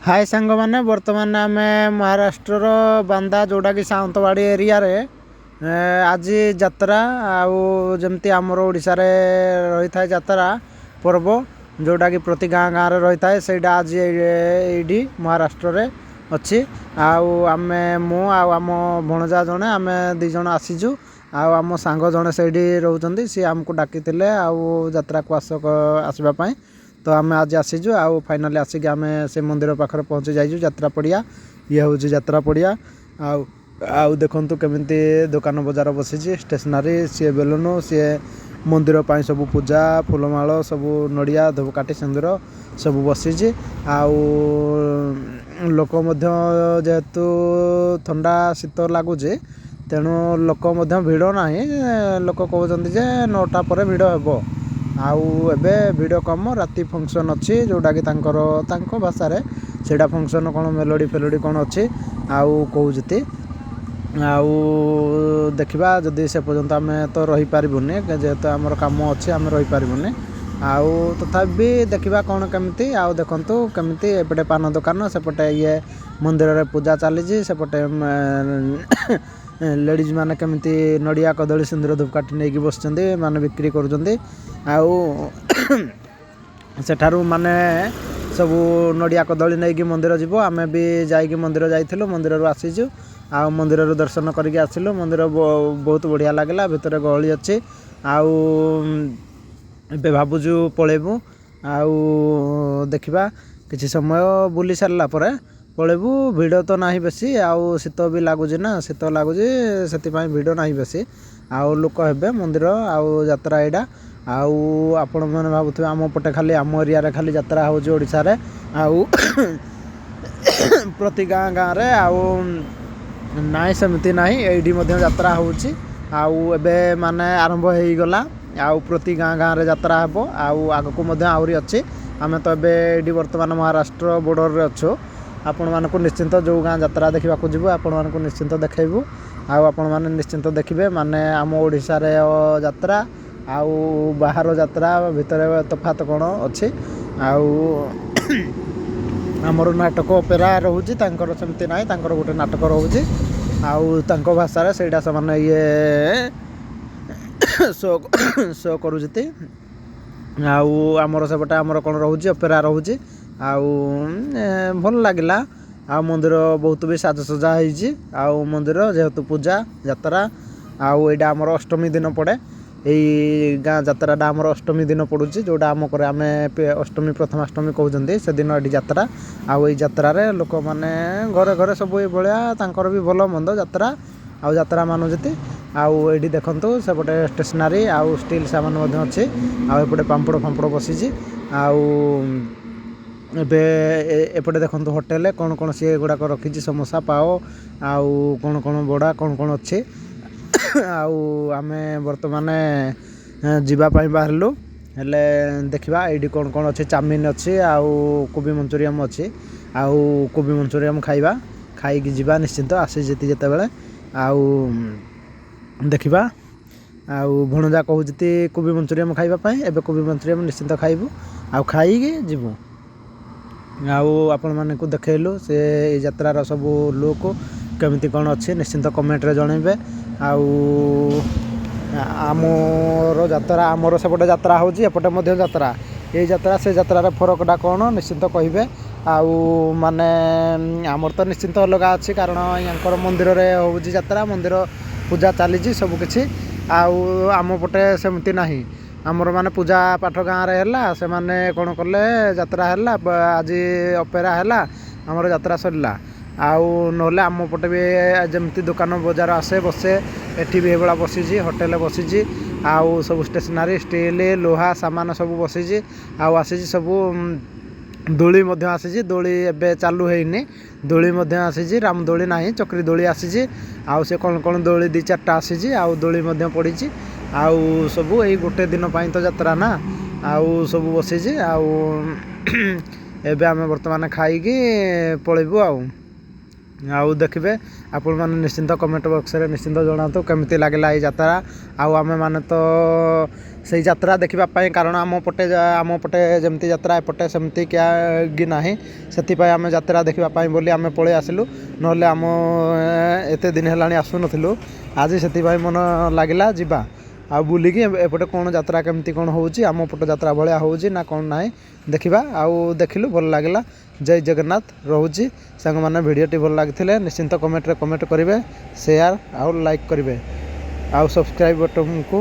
ହାଏ ସାଙ୍ଗମାନେ, ବର୍ତ୍ତମାନ ଆମେ ମହାରାଷ୍ଟ୍ରର ବାନ୍ଦା, ଯେଉଁଟାକି ସାବନ୍ତବାଡ଼ି ଏରିଆରେ ଆଜି ଯାତ୍ରା। ଆଉ ଯେମିତି ଆମର ଓଡ଼ିଶାରେ ରହିଥାଏ ଯାତ୍ରା ପର୍ବ, ଯେଉଁଟାକି ପ୍ରତି ଗାଁ ଗାଁରେ ରହିଥାଏ, ସେଇଟା ଆଜି ଏଇଠି ମହାରାଷ୍ଟ୍ରରେ ଅଛି। ଆଉ ଆମେ, ମୁଁ ଆଉ ଆମ ଭଣଜା ଜଣେ, ଆମେ ଦୁଇ ଜଣ ଆସିଛୁ। ଆଉ ଆମ ସାଙ୍ଗ ଜଣେ ସେଇଠି ରହୁଛନ୍ତି, ସିଏ ଆମକୁ ଡାକିଥିଲେ ଆଉ ଯାତ୍ରାକୁ ଆସିବା ପାଇଁ। ତ ଆମେ ଆଜି ଆସିଛୁ ଆଉ ଫାଇନାଲି ଆସିକି ଆମେ ସେ ମନ୍ଦିର ପାଖରେ ପହଞ୍ଚି ଯାଇଛୁ। ଯାତ୍ରା ପଡ଼ିଆ, ଇଏ ହେଉଛି ଯାତ୍ରା ପଡ଼ିଆ। ଆଉ ଆଉ ଦେଖନ୍ତୁ କେମିତି ଦୋକାନ ବଜାର ବସିଛି, ଷ୍ଟେସନାରୀ, ସିଏ ବେଲୁନ, ସିଏ ମନ୍ଦିର ପାଇଁ ସବୁ ପୂଜା ଫୁଲମାଳ ସବୁ, ନଡ଼ିଆ, ଧୂପକାଠି, ସିନ୍ଦୁର ସବୁ ବସିଛି। ଆଉ ଲୋକ ମଧ୍ୟ, ଯେହେତୁ ଥଣ୍ଡା ଶୀତ ଲାଗୁଛି, ତେଣୁ ଲୋକ ମଧ୍ୟ ଭିଡ଼ ନାହିଁ। ଲୋକ କହୁଛନ୍ତି ଯେ 9ଟା ପରେ ଭିଡ଼ ହେବ, ଆଉ ଏବେ ଭିଡ଼ କମ। ରାତି ଫଙ୍କସନ୍ ଅଛି, ଯେଉଁଟାକି ତାଙ୍କର ତାଙ୍କ ଭାଷାରେ ସେଇଟା ଫଙ୍କସନ୍ କ'ଣ, ମେଲୋଡ଼ି ଫେଲୋଡ଼ି କ'ଣ ଅଛି ଆଉ କହୁଛନ୍ତି। ଆଉ ଦେଖିବା, ଯଦି ସେ ପର୍ଯ୍ୟନ୍ତ ଆମେ ତ ରହିପାରିବୁନି, ଯେହେତୁ ଆମର କାମ ଅଛି, ଆମେ ରହିପାରିବୁନି। ଆଉ ତଥାପି ଦେଖିବା କ'ଣ କେମିତି। ଆଉ ଦେଖନ୍ତୁ କେମିତି ଏପଟେ ପାନ ଦୋକାନ, ସେପଟେ ଇଏ ମନ୍ଦିରରେ ପୂଜା ଚାଲିଛି, ସେପଟେ ଲେଡ଼ିଜ୍ ମାନେ କେମିତି ନଡ଼ିଆ, କଦଳୀ, ସିନ୍ଦୁର, ଧୂପକାଠି ନେଇକି ବସିଛନ୍ତି, ମାନେ ବିକ୍ରି କରୁଛନ୍ତି। ଆଉ ସେଠାରୁ ମାନେ ସବୁ ନଡ଼ିଆ କଦଳୀ ନେଇକି ମନ୍ଦିର ଯିବ। ଆମେ ବି ଯାଇକି ମନ୍ଦିର ଯାଇଥିଲୁ, ମନ୍ଦିରରୁ ଆସିଛୁ ଆଉ ମନ୍ଦିରରୁ ଦର୍ଶନ କରିକି ଆସିଲୁ। ମନ୍ଦିର ବହୁତ ବଢ଼ିଆ ଲାଗିଲା, ଭିତରେ ଗହଳି ଅଛି। ଆଉ ଏବେ ଭାବୁଛୁ ପଳେଇବୁ, ଆଉ ଦେଖିବା କିଛି ସମୟ ବୁଲି ସାରିଲା ପରେ ପଳେଇବୁ। ଭିଡ଼ ତ ନାହିଁ ବେଶୀ, ଆଉ ଶୀତ ବି ଲାଗୁଛି ନା, ଶୀତ ଲାଗୁଛି, ସେଥିପାଇଁ ଭିଡ଼ ନାହିଁ ବେଶୀ। ଆଉ ଲୋକ ହେବେ ମନ୍ଦିର ଆଉ ଯାତ୍ରା ଏଇଟା। ଆଉ ଆପଣମାନେ ଭାବୁଥିବେ ଆମ ପଟେ ଖାଲି, ଆମ ଏରିଆରେ ଖାଲି ଯାତ୍ରା ହେଉଛି ଓଡ଼ିଶାରେ, ଆଉ ପ୍ରତି ଗାଁ ଗାଁରେ, ଆଉ ନାଇଁ, ସେମିତି ନାହିଁ। ଏଇଠି ମଧ୍ୟ ଯାତ୍ରା ହେଉଛି ଆଉ ଏବେ ମାନେ ଆରମ୍ଭ ହେଇଗଲା, ଆଉ ପ୍ରତି ଗାଁ ଗାଁରେ ଯାତ୍ରା ହେବ, ଆଉ ଆଗକୁ ମଧ୍ୟ ଆହୁରି ଅଛି। ଆମେ ତ ଏବେ ଏଇଠି ବର୍ତ୍ତମାନ ମହାରାଷ୍ଟ୍ର ବର୍ଡ଼ରରେ ଅଛୁ। ଆପଣମାନଙ୍କୁ ନିଶ୍ଚିନ୍ତ ଯେଉଁ ଗାଁ ଯାତ୍ରା ଦେଖିବାକୁ ଯିବୁ, ଆପଣମାନଙ୍କୁ ନିଶ୍ଚିନ୍ତ ଦେଖେଇବୁ, ଆଉ ଆପଣମାନେ ନିଶ୍ଚିନ୍ତ ଦେଖିବେ ମାନେ ଆମ ଓଡ଼ିଶାରେ ଯାତ୍ରା ଆଉ ବାହାର ଯାତ୍ରା ଭିତରେ ତଫାତ କ'ଣ ଅଛି। ଆଉ ଆମର ନାଟକ ଅପେରା ରହୁଛି, ତାଙ୍କର ସେମିତି ନାହିଁ। ତାଙ୍କର ଗୋଟେ ନାଟକ ରହୁଛି ଆଉ ତାଙ୍କ ଭାଷାରେ ସେଇଟା ସେମାନେ ଇଏ ଶୋ ଶୋ କରୁଛନ୍ତି। ଆଉ ଆମର ସେପଟେ ଆମର କ'ଣ ରହୁଛି, ଅପେରା ରହୁଛି। ଆଉ ଭଲ ଲାଗିଲା। ଆଉ ମନ୍ଦିର ବହୁତ ବି ସାଜସଜା ହେଇଛି। ଆଉ ମନ୍ଦିର ଯେହେତୁ ପୂଜା ଯାତ୍ରା, ଆଉ ଏଇଟା ଆମର ଅଷ୍ଟମୀ ଦିନ ପଡ଼େ। ଏଇ ଗାଁ ଯାତ୍ରାଟା ଆମର ଅଷ୍ଟମୀ ଦିନ ପଡ଼ୁଛି, ଯେଉଁଟା ଆମ କରେ ଆମେ ଅଷ୍ଟମୀ, ପ୍ରଥମାଷ୍ଟମୀ କହୁଛନ୍ତି, ସେଦିନ ଏଠି ଯାତ୍ରା। ଆଉ ଏଇ ଯାତ୍ରାରେ ଲୋକମାନେ ଘରେ ଘରେ ସବୁ ଏଇଭଳିଆ ତାଙ୍କର ବି ଭଲ ମନ୍ଦ ଯାତ୍ରା ଆଉ ଯାତ୍ରା ମାନୁଛନ୍ତି। ଆଉ ଏଇଠି ଦେଖନ୍ତୁ ସେପଟେ ଷ୍ଟେସନାରୀ ଆଉ ଷ୍ଟିଲ୍ ସାମାନ ମଧ୍ୟ ଅଛି, ଆଉ ଏପଟେ ପାମ୍ପଡ଼ ଫାମ୍ପଡ଼ ବସିଛି। ଆଉ ଏବେ ଏପଟେ ଦେଖନ୍ତୁ ହୋଟେଲ କ'ଣ କ'ଣ ସିଏ ଏଗୁଡ଼ାକ ରଖିଛି, ସମୋସା, ପାଓ ଆଉ କ'ଣ କ'ଣ ବଡ଼ା କ'ଣ କ'ଣ ଅଛି। ଆଉ ଆମେ ବର୍ତ୍ତମାନ ଯିବା ପାଇଁ ବାହାରିଲୁ, ହେଲେ ଦେଖିବା ଏଇଠି କ'ଣ କ'ଣ ଅଛି। ଚାଉମିନ୍ ଅଛି ଆଉ କୋବି ମଞ୍ଚୁରିଆନ୍ ଅଛି, ଆଉ କୋବି ମଞ୍ଚୁରିଆନ୍ ଖାଇବା, ଖାଇକି ଯିବା ନିଶ୍ଚିନ୍ତ ଆସିଛି ଯେତେବେଳେ। ଆଉ ଦେଖିବା। ଆଉ ଭଣଜା କହୁଛନ୍ତି କୋବି ମଞ୍ଚୁରିଆନ୍ ଖାଇବା ପାଇଁ, ଏବେ କୋବି ମଞ୍ଚୁରିଆନ୍ ନିଶ୍ଚିନ୍ତ ଖାଇବୁ ଆଉ ଖାଇକି ଯିବୁ। ଆଉ ଆପଣମାନଙ୍କୁ ଦେଖେଇଲୁ ସେ ଏଇ ଯାତ୍ରାର ସବୁ ଲୁକ୍ କେମିତି କ'ଣ ଅଛି, ନିଶ୍ଚିନ୍ତ କମେଣ୍ଟରେ ଜଣେଇବେ। ଆଉ ଆମର ଯାତ୍ରା, ଆମର ସେପଟେ ଯାତ୍ରା ହେଉଛି, ଏପଟେ ମଧ୍ୟ ଯାତ୍ରା, ଏଇ ଯାତ୍ରା ସେ ଯାତ୍ରାର ଫରକଟା କ'ଣ ନିଶ୍ଚିନ୍ତ କହିବେ। ଆଉ ମାନେ ଆମର ତ ନିଶ୍ଚିନ୍ତ ଅଲଗା ଅଛି, କାରଣ ୟାଙ୍କର ମନ୍ଦିରରେ ହେଉଛି ଯାତ୍ରା, ମନ୍ଦିର ପୂଜା ଚାଲିଛି ସବୁକିଛି। ଆଉ ଆମ ପଟେ ସେମିତି ନାହିଁ। ଆମର ମାନେ ପୂଜା ପାଠ ଗାଁରେ ହେଲା, ସେମାନେ କ'ଣ କଲେ, ଯାତ୍ରା ହେଲା, ଆଜି ଅପେରା ହେଲା, ଆମର ଯାତ୍ରା ସରିଲା। ଆଉ ନହେଲେ ଆମ ପଟେ ବି ଯେମିତି ଦୋକାନ ବଜାର ଆସେ ବସେ, ଏଠି ବି ଏଇଭଳିଆ ବସିଛି, ହୋଟେଲ ବସିଛି, ଆଉ ସବୁ ଷ୍ଟେସନାରୀ, ଷ୍ଟିଲ୍, ଲୁହା ସାମାନ ସବୁ ବସିଛି। ଆଉ ଆସିଛି ସବୁ ଦୋଳି ମଧ୍ୟ ଆସିଛି, ଦୋଳି ଏବେ ଚାଲୁ ହେଇନି, ଦୋଳି ମଧ୍ୟ ଆସିଛି, ରାମ ଦୋଳି ନାହିଁ, ଚକ୍ରି ଦୋଳି ଆସିଛି, ଆଉ ସେ କ'ଣ କ'ଣ ଦୋଳି ଦୁଇ ଚାରିଟା ଆସିଛି, ଆଉ ଦୋଳି ମଧ୍ୟ ପଡ଼ିଛି। ଆଉ ସବୁ ଏଇ ଗୋଟେ ଦିନ ପାଇଁ ତ ଯାତ୍ରା ନା, ଆଉ ସବୁ ବସିଛି। ଆଉ ଏବେ ଆମେ ବର୍ତ୍ତମାନ ଖାଇକି ପଳେଇବୁ। ଆଉ ଆଉ ଦେଖିବେ ଆପଣମାନେ, ନିଶ୍ଚିନ୍ତ କମେଣ୍ଟ ବକ୍ସରେ ନିଶ୍ଚିନ୍ତ ଜଣାନ୍ତୁ କେମିତି ଲାଗିଲା ଏଇ ଯାତ୍ରା। ଆଉ ଆମେମାନେ ତ ସେଇ ଯାତ୍ରା ଦେଖିବା ପାଇଁ, କାରଣ ଆମ ପଟେ ଯେମିତି ଯାତ୍ରା ଏପଟେ ସେମିତି କି ନାହିଁ। ସେଥିପାଇଁ ଆମେ ଯାତ୍ରା ଦେଖିବା ପାଇଁ ବୋଲି ଆମେ ପଳେଇ ଆସିଲୁ। ନହେଲେ ଆମ ଏତେ ଦିନ ହେଲାଣି ଆସୁନଥିଲୁ। ଆଜି ସେଥିପାଇଁ ମନ ଲାଗିଲା ଯିବା ଆଉ ବୁଲିକି ଏପଟେ କ'ଣ ଯାତ୍ରା କେମିତି କ'ଣ ହେଉଛି, ଆମ ପଟ ଯାତ୍ରା ଭଳିଆ ହେଉଛି ନା କ'ଣ ନାହିଁ ଦେଖିବା। ଆଉ ଦେଖିଲୁ, ଭଲ ଲାଗିଲା। ଜୟ ଜଗନ୍ନାଥ। ରହୁଛି ସାଙ୍ଗମାନେ। ଭିଡ଼ିଓଟି ଭଲ ଲାଗିଥିଲେ ନିଶ୍ଚିନ୍ତ କମେଣ୍ଟରେ କମେଣ୍ଟ କରିବେ, ସେୟାର ଆଉ ଲାଇକ୍ କରିବେ ଆଉ ସବସ୍କ୍ରାଇବ୍ ବଟନ୍କୁ